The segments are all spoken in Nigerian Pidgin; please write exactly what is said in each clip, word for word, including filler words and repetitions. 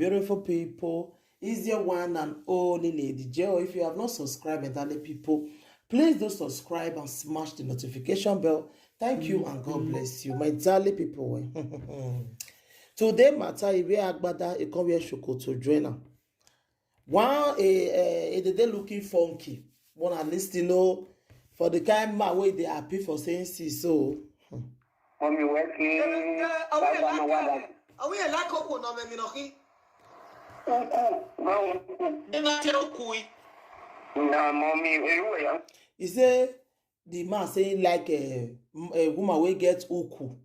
Beautiful people, is your one and only Lady J O. If you have not subscribed, my darling people, please do subscribe and smash the notification bell. Thank you and God bless you, my darling people. Today matter, e wear agbada, e come wear shokoto join am. One, eh, eh, e dey dey looking funky. Wanna listen, oh, for the kind man wey dey happy for saying see so. Mommy working. Baba no wada. Awi e like okwu no me mi no ki. Uku, ma uku. Ina te okwu yi. Na mommy, eh, you ya. He say the man say he like a, a woman wey get uku.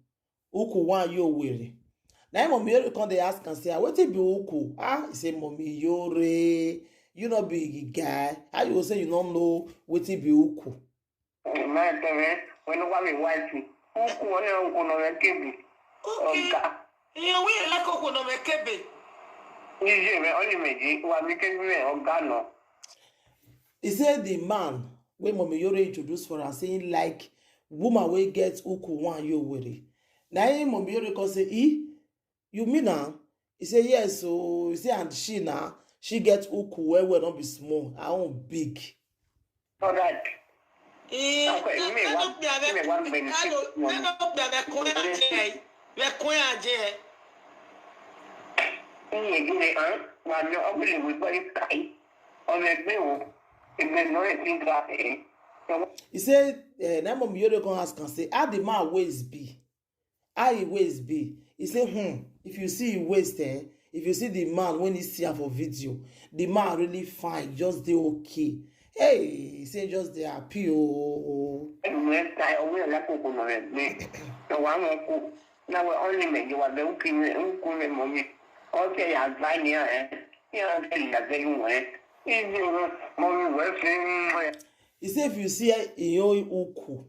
Uku one yo were. Na him mommy Yore come dey ask am say, "Ah, wetin be uku?" Ah, he say, "Mommy Yore, you no be guy. How you go say you no know wetin be uku?" My parents, when I was wife, uku one uku no me kebi. Okay. Oga. Iye wi e like okwu no me kebe. Ije me only meji wa mi kebi me oga no. He say the man wey Mommy Yore introduce for am say he like woman wey get uku one yo were. Na him Mommy Yore come say, "E, you mean am?" He say, "Yes o." He say, "And she na, she get uku well well, no be small. Her own big." Alright. Eh, okay, me one, me one benefit. Hello, me no be me coin aje. Me coin aje. Iye gini an, wa mi o le wi boy kai. O me gbe o. E me no e tin ga e. He say, eh, na Mommy Yore come ask am say, "How the man waist be? How him waist be?" He say, "Hmm, if you see him waist, eh, if you see the man when he see am for video, the man really fine, just dey okay." Hey, he say just dey happy o. Anyway, I always like to go no me. No one won't cook. Now we only make you are the cooking, cooking mommy. Okay, I buy here, eh. Yeah, I tell you that you went. Easy, mommy, well, he say if you see him own uku,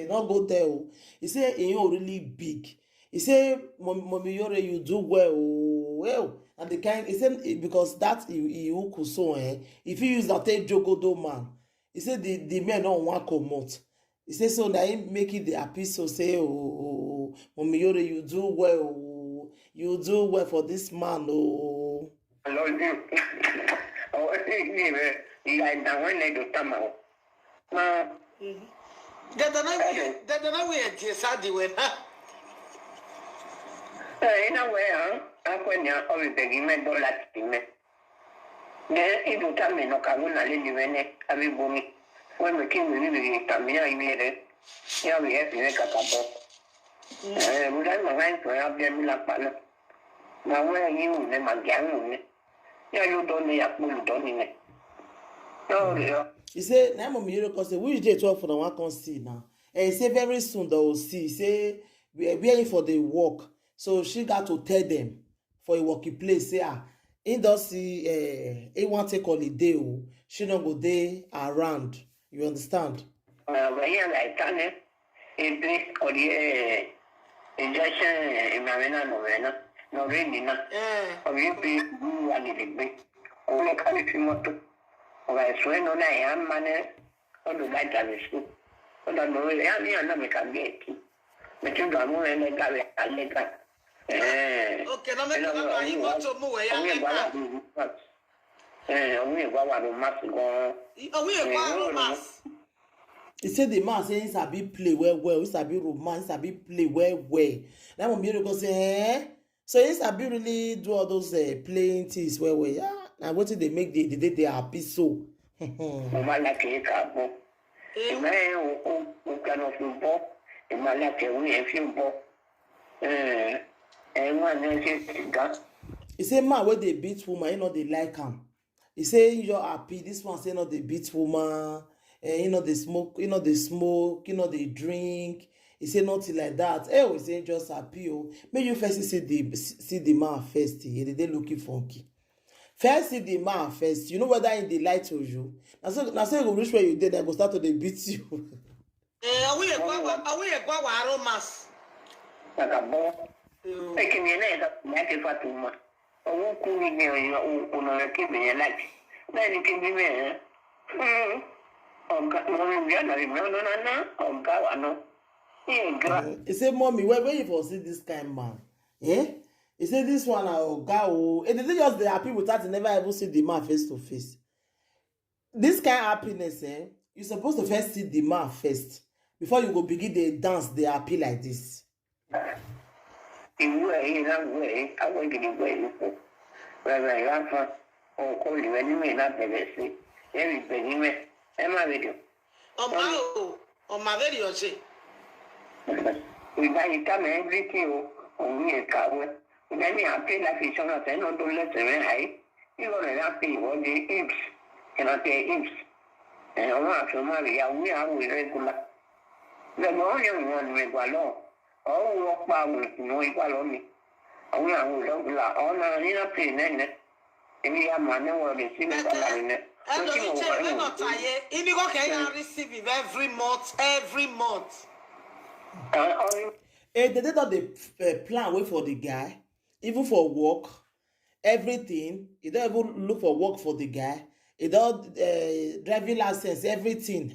no go there o. He say him own really big. He say, "Mom-, Mommy Yore, you do well o, well." And the kind, he say, eh, because that he, he uku so, eh, if you use that take jogodo man, he say the, the men no wan comot. He say so na him make it dey happy so say, "Oh, Mommy Yore, you do well o, you do well for this man o." I love you. Oh, me, me, me, I don't want to come out. Ma. Dada na wi, dada na wi e je sa di we na. Eh, ina we, ah, akwe ni a obi begi me dola ti me. Ne idu ta me no ka wuna le ni we ne, abi bomi. We me ki mi ni ni ta mi ya iwe re. Ya we e fi me ka ka bo. Eh, we dai ma ngai to ya bi mi la pa na. Ma we yi u ne ma gi u ne. Ya yo do ni ya pu do ni ne. No, yo. He say, na Mommy Yore come say, "Which day twelve for the one come see now?" And he say, "Very soon they will see." He say, "We are waiting for the work." So she got to tell them for a working place. Say, ah, he don see, eh, he wan take holiday o. She no go dey around. You understand? Uh, when you like, Tane, it is, or the, eh, injection, eh, in my vena, no vena, no rain, no. Eh. Or you be, you are the big. Or you carry too much. Or I swear, no, I am money. Or the light and the soup. Or the no, I am here, no, make a gate. But you don't know, and I got it, I make that. Eh. Okay, now make a, you want to move, I am. Eh, only one, one, one mask gone. Only one, one mask. He say the man say he sabi play well well, he sabi romance, he sabi play well well. That one be go say, eh? So he sabi really do all those, eh, playing things well well. Yeah, na wetin dey make the, the day they happy so. Mo máa like it, káàbọ̀. Ìmọ̀ ẹ̀ o, o, o kàn fi bọ́. Ìmọ̀ like ẹ̀ wí ẹ̀ fi bọ́. Eh, eh, wọ́n á ní ṣe sìgá. He say man wey dey beat woman, he no dey like am. He say he just happy. This one say no dey beat woman. Eh, he no dey smoke, he no dey smoke, he no dey drink. He say nothing like that. Eh, he say he just happy o. Make you first see the, see the man first. He dey, dey looking funky. First see the man first. You know whether he dey lie to you. Na so, na so you go reach where you dey, then go start to dey beat you. Eh, are we a guava? Are we a guava aromas? Like a ball. Taking your name, like a fatuma. I won't cool me there, you know, on a kid in your life. Then you can be there. Hmm. Oh, God, no, no, no, no, no, no. Oh, God, I know. He ain't God. He say, "Mommy, where, where you for see this kind man? Eh?" He say this one na oga o. E dey just dey happy without he never even see the man face to face. This kind happiness, eh? You suppose to first see the man first before you go begin dey dance, dey happy like this. Ìwé ẹ̀yìn náà wẹ̀ ẹ́, àwọn ìdìbò ẹ̀ ló kù. Bàbá ìyá kan, òun kò lè wẹ́ nínú ìlà bẹ̀rẹ̀ sí. Ẹ̀rì bẹ̀ nínú ẹ̀, ẹ má rẹ̀ dùn. Ọmọ o, ọmọ abẹ́rẹ́ ọ̀sẹ̀. Ìgbà yìí ká mẹ́ everything o, òun yẹn kàwé. Ìgbà mi à ń pè láti ìṣọ́nà sẹ́yìn ọdún lẹ́sẹ̀ rẹ̀ àyè. Ìwọ rẹ̀ náà fi ìwọ́de IMS, ìrántí IMS. Ẹ̀wọ̀n àfihàn ìyàwó ìyàwó irregular. Lẹ́gbọ̀n ó yẹ ìwọ̀n ìrẹ̀gbà lọ. Ọ̀hún wọ́n pa àwọn ìkùnà ìgbà lọ́mí. Àwọn ìyàwó irregular, ọ̀nà nínú pè nẹ́nẹ́. Èmi ya màá ní wọ́n lè sí nípa làwọn ẹ̀. Lójú Ẹlòmíì ìwọ̀n jẹ́ wà ìwé ní náà tàyé. Ibi kọ́kẹ́ yẹn á receive every month, every month. ọ̀rẹ́ Eh, they, they don dey uh, plan way for the guy, even for work, everything. He don't even look for work for the guy. He don't uh, driving license, everything.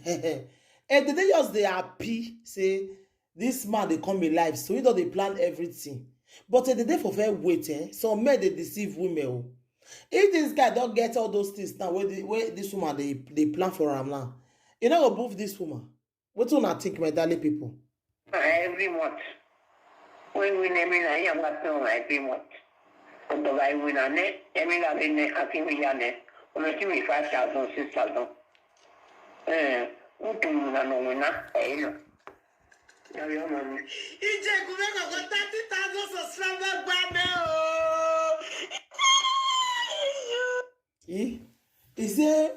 And they just dey happy say this man dey come alive, so he don dey plan everything. But uh, the day for fair wait, eh? Some men dey deceive women. Oh. If this guy don't get all those things now, where, the, where this woman they, they plan for him now, you know go move this woman. What do you think, my darling people? Every month. When we name in a young person every month. But the guy win a net, every love in the Akimiyane, when I give me five thousand, six thousand. Eh, who do you know when I know? Now your money. Ìjẹ́ ìkúnlẹ̀ kọ̀ọ̀kan thirty thousand subscriber gbà mẹ́ o. He, he say,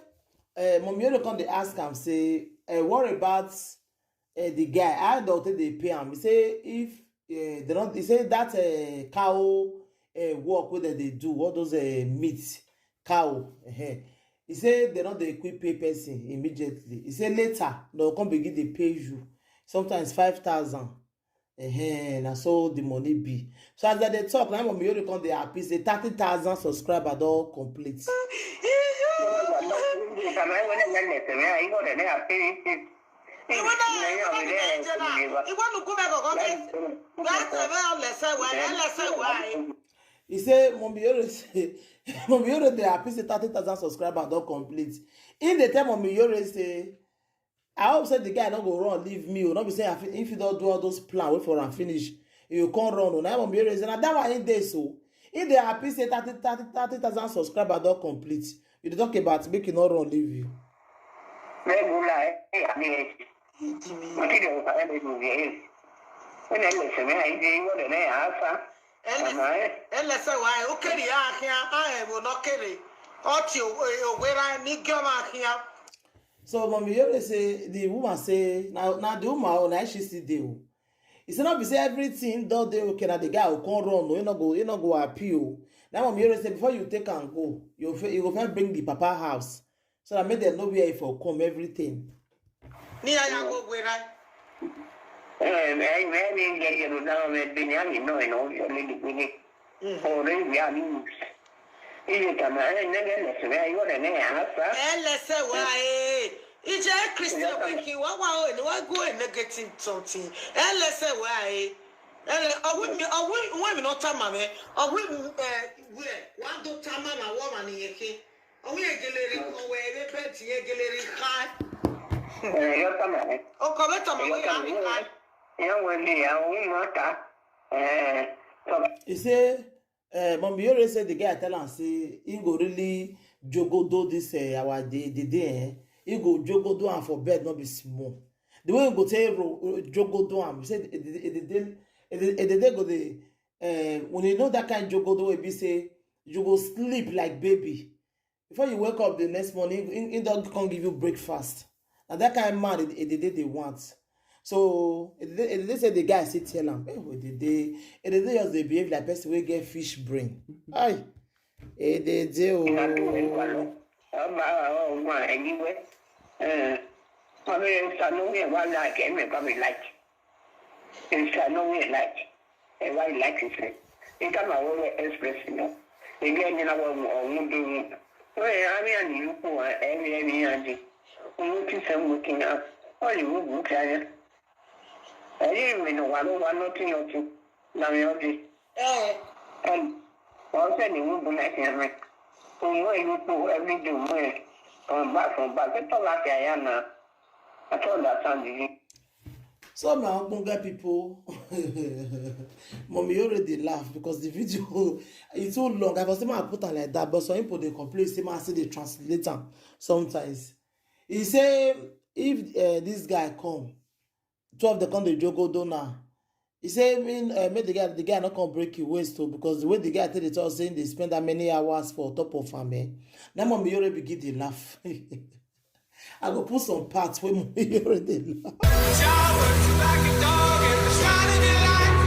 uh, Mommy Oro come dey ask am say, uh, what about uh, the guy? How don take dey pay am? He say if uh, they don't, he say that uh, cow uh, work wey dem dey do, all those uh, meat cow. Uh-huh. He say they no dey quick pay person immediately. He say later dem go come begin dey pay you. Sometimes five thousand. Ehen, na so the money be. So as I dey talk, na Mommy Oro come dey happy say thirty thousand subscriber don complete. Ìwọ náà ìwọ náà ìjẹ́ náà ìwọ nìkú bẹ́ẹ̀ kọ̀ọ̀kan bẹ́ẹ̀ bẹ́ẹ̀ tẹ̀ bẹ́ẹ̀ ọ̀lẹ́sẹ̀ wẹ̀ ẹ̀ lẹ́sẹ̀ wẹ̀ ẹ̀. He say Mommy Oro say Mommy Oro dey happy say thirty thousand subscriber don complete. He dey tell Mommy Oro say I hope say the guy no go run leave me o. No be say I fit, if you don do all those plan wey for am finish, you come run o. Na Mommy Oro say na that one he dey so. He dey happy say thirty, thirty, thirty thousand subscriber don complete. You dey talk about make you no run leave you. Regular, eh, I mean, what did you have to do? When I listen, I did what the name I Ẹlẹ́sẹ̀ wà ẹ̀ ó kéré àkíyá ààrẹ wò náà kéré ọtí òwéra ní gíọ́mà àkíyá. So Mommy Oro say the woman say na na the woman o na she still dey o. He say no be say everything don dey okay na the guy go come run o, he no go he no go happy o. Na Mommy Oro say before you take am go, you fit you go first bring the papa house so that make dem know where he for come everything. Ní ayàgò òwéra. Ẹ̀ẹ́dẹ́gbẹ̀rin jẹ́ Yorùbá ọmọ ẹgbẹ́ ní àmì náà ìnáwó yọ lé nígbìní. Ọ̀rẹ́ ìwé àmì iye tàmà ẹ̀ nẹ́gẹ́ lẹ́sìn rẹ̀ yóò rẹ̀ ní àásá. Ẹ lẹ́sẹ̀ wá ee. Ìjẹ́ Christian wíkì wá wá o ní wá go a negative something. Ẹ lẹ́sẹ̀ wá ee. Ẹ lẹ́ ọ̀wé mi ọ̀wé ìwé mi náà tàmà mẹ́. Ọ̀wé ẹ̀ wíẹ̀ wá dó tàmà mà wọ́n mà nìyẹn kí. Ọ̀wé ègèlèrè ọ̀wé ewé bẹ́ẹ̀tì ègèlèrè ká. Ẹ̀rọ yóò tàmà rẹ̀. Ọkọ̀ mẹ́ta mà wọ́n yà mí ká. Ìyá wọn ni àwọn ọmọ ta. Ẹ̀ẹ́ tọ́. He say uh, Mommy Oro say the guy tell am say he go really jogodo this uh, our day the day eh. He go jogodo am for bed no be small. The way he go take ro- jogodo am, he say the the the the the the go dey uh, when you know that kind jogodo wey be say you go sleep like baby. Before you wake up the next morning, he, he don come give you breakfast. Na that kind man e dey dey dey want. So e dey dey say the guy still tell am, hey, e dey dey e dey dey just dey behave like person wey get fish brain. Ai, e dey dey o. Ọba ọgbọ́n ẹ̀yíwẹ́. Ọmọ yẹn sọ lórí ẹ̀ wá láàkì ẹ̀mí ẹ̀kọ́ mi láàkì. Ìṣà lórí ẹ̀ láàkì. Ẹ̀ wá láàkì sẹ́. Ìka máa wọ́n express náà. Ìgbẹ́ ẹni náà wọ́n ọ̀hún dé yín. Wọ́n yẹ àmì àmì yòókù ẹ̀rí ẹ̀rí yẹn di. Owó tí sẹ́ ń mú kí n yá. Wọ́n lè wú bùkún kí a yá. Ẹ̀rí ìrìnà wà ló wà lọ́tí yọtí. Làwọn yọtí. Ẹ And also the woman like him. From where you go every day, where from back, from back. That's all I can now. I told that son, did you? So my ogbonge people, mommy already laugh because the video is too long. I was saying I put am like that, but some people dey complain say I see dey translate am sometimes. He say if uh, this guy come, twelve dey come dey jogo do now. He say mean uh, make the guy the guy not come break his waist too, because the way the guy tell the talk saying they spend that many hours for top of am, eh? Now mommy already begin dey laugh. I go put some parts wey mommy already laugh. Child, but you like a dog and the shine of your light.